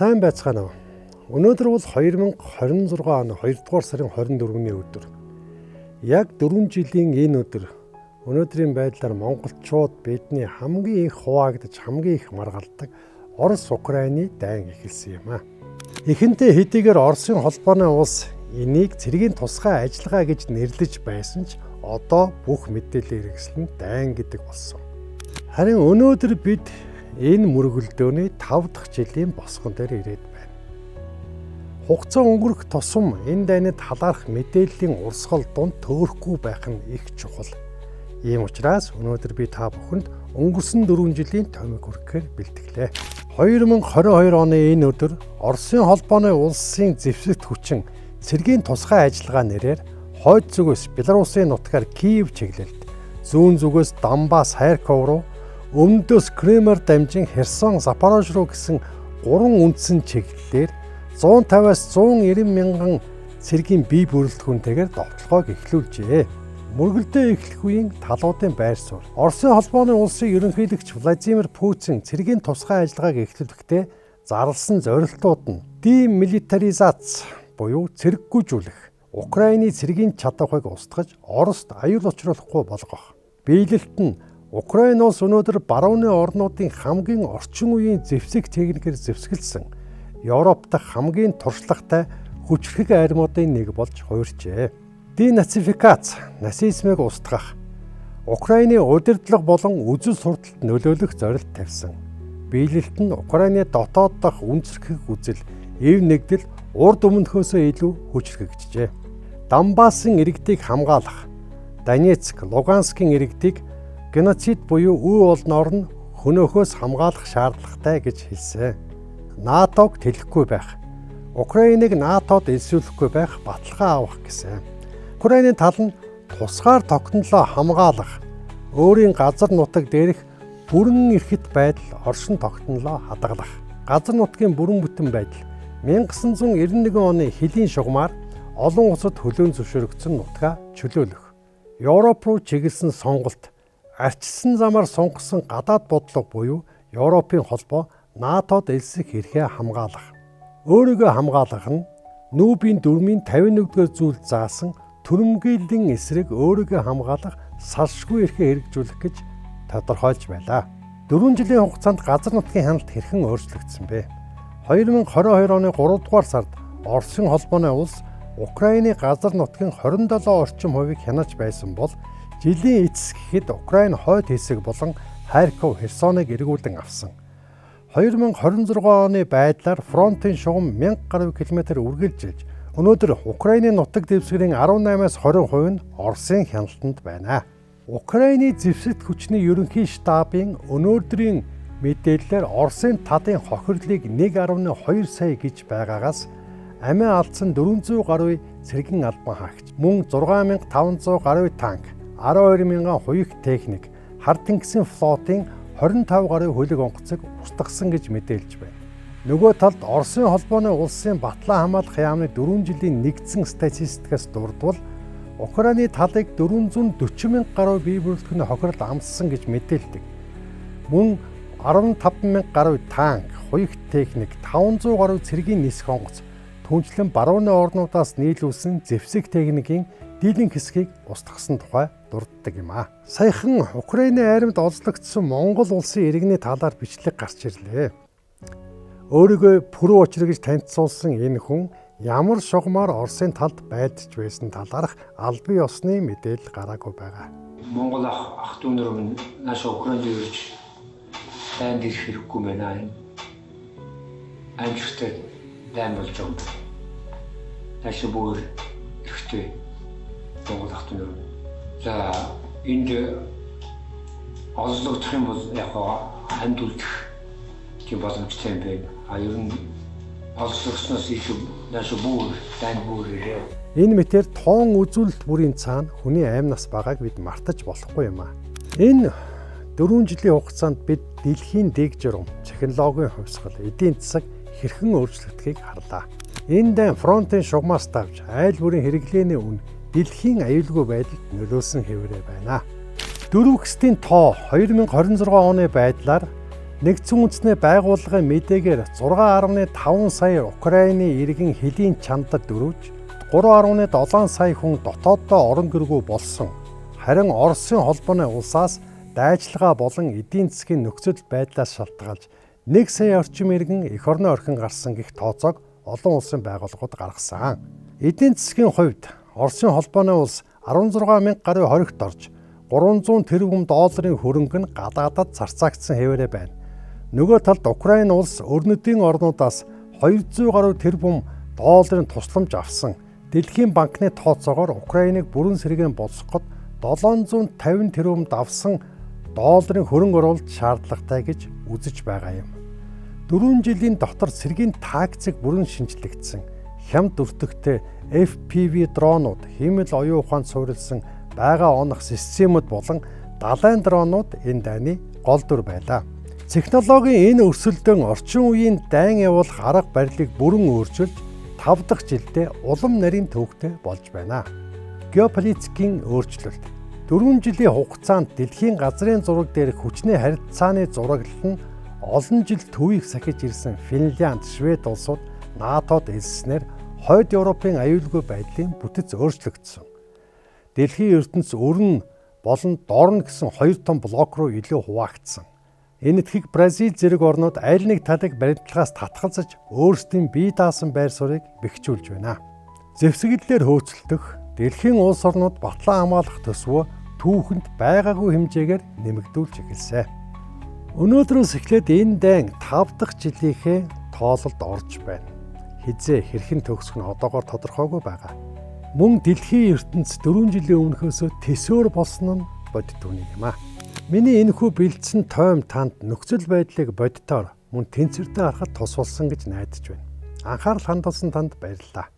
Сайн байцгаана уу? Өнөөдөр бол 2026 оны 2 дугаар сарын 24-ний өдөр. Яг 4 жилийн энэ өдөр өнөөдрийн байдлаар монголчууд бидний хамгийн их хуваагдаж, хамгийн их маргалдаг Орос Украины дайн эхэлсэн юм аа. Ихэнхдээ хэдийгээр Оросын холбооны улс энийг цэргийн тусгай ажиллагаа гэж нэрлэж байсан ч одоо бүх мэдээллийн хэрэгсэл нь дайн гэдэг болсон. Харин өнөөдөр бид энэ мөргөлдөөний 5 дахь жилийн босгон дээр ирээд байна. Хугацаа өнгөрөх тусам энэ дайны талаарх мэдээллийн урсгал дунд төөрөхгүй байх нь их чухал. Ийм учраас өнөөдөр би та бүхэнд өнгөрсөн 4 жилийн томиг хүргэхээр бэлтгэлээ. 2022 оны энэ өдөр Оросын холбооны улсын зэвсэгт хүчин цэргийн тусгай ажиллагаа нэрээр хойд зүгээс Беларусын нутгаар Киев чиглэлд, зүүн зүгээс Донбасс, Харьков руу, өмнөдөөс Крымаар дамжин Херсон, Запорож руу гэсэн гурван үндсэн чиглэлээр 150-аас 190 мянган цэргийн бие бүрэлдэхүүнтэйгээр довтлогоог эхлүүлжээ. Мөргөлдөө эхлэх үеийн талуудын байр суурь. Оросын холбооны улсын ерөнхийлөгч Владимир Путин цэргийн тусгай ажиллагааг эхлүүлэхдээ зарласан зорилтууд нь демилитаризац буюу цэрэггүйжүүлэх, Украины цэргийн чадварыг устгаж, Орост аюул учруулахгүй болгох. Биелэлт нь Украин улс өнөөдөр барууны орнуудын хамгийн орчин үеийн зэвсэг техникээр зэвсгэлсэн Европ дахь хамгийн туршлагатай хүчрхэг армиудын нэг болж хувирчээ. Денацификац, нацизмыг устгах, Украины удирдлага болон үзэл сурталд нөлөөлөх зорилт тавьсан. Биелэлт нь Украины дотоод дахь үнцэрхэг үзэл, эв нэгдэл урд өмнөхөөсөө илүү хүчрхэгджээ. Донбассын иргэдийг хамгаалах, Донецк, Луганскын иргэдийг геноцид буюу үе олноор нь хөнөөхөөс хамгаалах шаардлагатай гэж хэлсэн. НАТОг тэлэхгүй байх, Украиныг НАТОд элсүүлэхгүй байх баталгаа авах гэсэн. Украины тал нь тусгаар тогтнолоо хамгаалах, өөрийн газар нутаг дээрх бүрэн эрхт байдал оршин тогтнолоо хадгалах. Газар нутгийн бүрэн бүтэн байдал 1991 оны хөлийн шугамар олон улсад хөлөөн зөвшөөрөгдсөн нутгаа чөлөөлөх. Европ руу чиглэсэн сонголт, арчилсан замаар сонгосон гадаад бодлого буюу Европын холбоо НАТОд элсэх эрхээ хамгаалах. Өөрийгөө хамгаалах нь нүүбийн дүрмийн 51-р зүйл заасан түрэмгийлэн эсрэг өөрийгөө хамгаалах салшгүй эрхээ хэрэгжүүлэх гэж тодорхойлж байлаа. 4 жилийн хугацаанд газар нутгийн хяналт хэрхэн өөрчлөгдсөн бэ? 2022 оны 3 дугаар сард Оросын холбооны улс Украины газар нутгийн 27 орчим хувийг хянаж байсан бол жилийн эцэс гэхэд Украин хойд хэсэг болон Харьков, Херсоныг эргүүлэн авсан. 2026 оны байдлаар фронтын шугам 1000 гаруй километр үргэлжилж өнөөдөр Украины нутаг дэвсгэрийн 18-аас 20% нь Оросын хяналтанд байна. Украины зэвсэгт хүчний ерөнхий штабын өнөөдрийн мэдээллээр Оросын талын хохирлыг 1.2 сая гэж байгаагаас амиа алдсан 400 гаруй цэргийн албан хаагч, мөн 6500 гаруй танк, 12 мянган хуйх техник, Хар тэнгисийн флотын 25 гаруй хөлөг онгоцыг устгасан гэж мэдээлж байна. Нөгөө талд Оросын холбооны улсын батлан хамгаалах яамны 4 жилийн нэгдсэн статистикаас дурдвал Украины талыг 440 мянга гаруй бие бүрэлдэхүүний хохирол амссан гэж мэдээлдэг. Мөн 15 мянга гаруй танк, хуйх техник, 500 гаруй цэргийн нисэх онгоц, түнчлэн барууны орнуудаас нийлүүлсэн зэвсэг техникийн дийлэн хэсгийг устгасан тухай дурддаг юм аа. Саяхан Украины армид олзлогдсон Монгол улсын иргэний талаар бичлэг гарч ирлээ. Өөрийгөө Пүрүү учир гэж танилцуулсан энэ хүн ямар шугамар Оросын талд байлдаж байсан талаарх албан ёсны мэдээлэл гараагүй байгаа. Монгол ах дүү нар минь наашаа Украинд ирж дайнд ирэх хэрэггүй байна. Амжилттай дайн болж байгаа юм. Наашаа бүр эрхтэй Монгол ах дүү нар. За энд олзлогдох юм бол яг амьд үлдэх тийм боломжтой юм байна. А ер нь олзлогсноос илүү наашаа бүр дайнд бүр ирээ. Энэ мэтэр тоон үзүүлэлт бүрийн цаана хүний амь нас байгааг бид мартаж болохгүй юм аа. Энэ 4 жилийн хугацаанд бид дэлхийн дэг журам, технологийн хувьсгал, эдийн засаг хэрхэн өөрчлөгдөхийг харлаа. Энэ дайн фронтын шугамаас давж айл бүрийн хэрэглээний үн дэлхийн аюулгүй байдалд нөлөөлсөн хэвээрээ байна. Дөрвөгсдийн тоо 2026 оны байдлаар Нэгдсэн үндэсний байгууллагын мэдээгээр 6.5 сая Украины иргэн хөлийн чандад дөрвж 3.7 сая хүн дотооддоо орон гэргүй болсон. Харин Оросын холбооны улсаас дайчилгаа болон эдийн засгийн нөхцөл байдлаас шалтгаалж 1 сая орчим иргэн эх орноо орхин гарсан гэх тооцоог олон улсын байгууллагууд гаргасан. Эдийн засгийн хувьд Оросын холбооны улс 16 мянга гаруй хоригт орж 300 тэрбум долларын хөрөнгө нь гадаадад зарцаагдсан хэвээрээ байна. Нөгөө талд Украин улс өрнөдийн орнуудаас 200 гаруй тэрбум долларын тусламж авсан. Дэлхийн банкны тооцоогоор Украиныг бүрэн сэргээн болсгоход 750 тэрбум давсан долларын хөрөнгө оруулалт шаардлагатай гэж үзэж байгаа юм. 4 жилийн дотор цэргийн тактик бүрэн шинжлэгдсэн. Хямд өртөгтэй FPV дронууд, хиймэл оюун ухаанд суурилсан байгаа онох системүүд болон далайн дронууд энэ дайны гол дүр байлаа. Технологийн энэ өрсөлдөөн орчин үеийн дайн явуулах арга барилыг бүрэн өөрчилж 5 дахь жилдээ улам нарийн төвөгтэй болж байна. Геополитикийн өөрчлөлт. 4 жилийн хугацаанд дэлхийн газрын зураг дээрх хүчний харилцааны зураглал нь олон жил төвийг сахиж ирсэн Финлянд, Швед улсууд НАТОд элсснээр Хойд Европын аюулгүй байдлын бүтэц өөрчлөгдсөн. Дэлхийн ертөнц өрн болон дорн гэсэн хоёр том блок руу илүү хуваагдсан. Энэтхэг Бразил зэрэг орнууд аль нэг талыг баримтлагаас татгалзаж өөрсдийн бие даасан байр суурийг бэхжүүлж байна. Зэвсэглэлээр хөөцөлдөх дэлхийн улс орнууд батлан хамгаалах төсвөө түүхэнд байгаагүй хэмжээгээр нэмэгдүүлж эхэлсэн. Өнөөдрөөс эхлээд энэ дайн 5 дахь жилийнхээ тоололд орж байна. Хизээ хэрхэн төгсөх нь одоогоор тодорхойгүй байгаа. Мөн дэлхийн ертөнц 4 жилийн өмнөхөөсөө төсөөр болсон нь бодит үнийг юм аа. Миний энэхүү бэлдсэн тойм танд нөхцөл байдлыг бодитоор мөн тэнцвэртэй харахад тус болсон гэж найдаж байна. Анхаарал хандуулсан танд баярлалаа.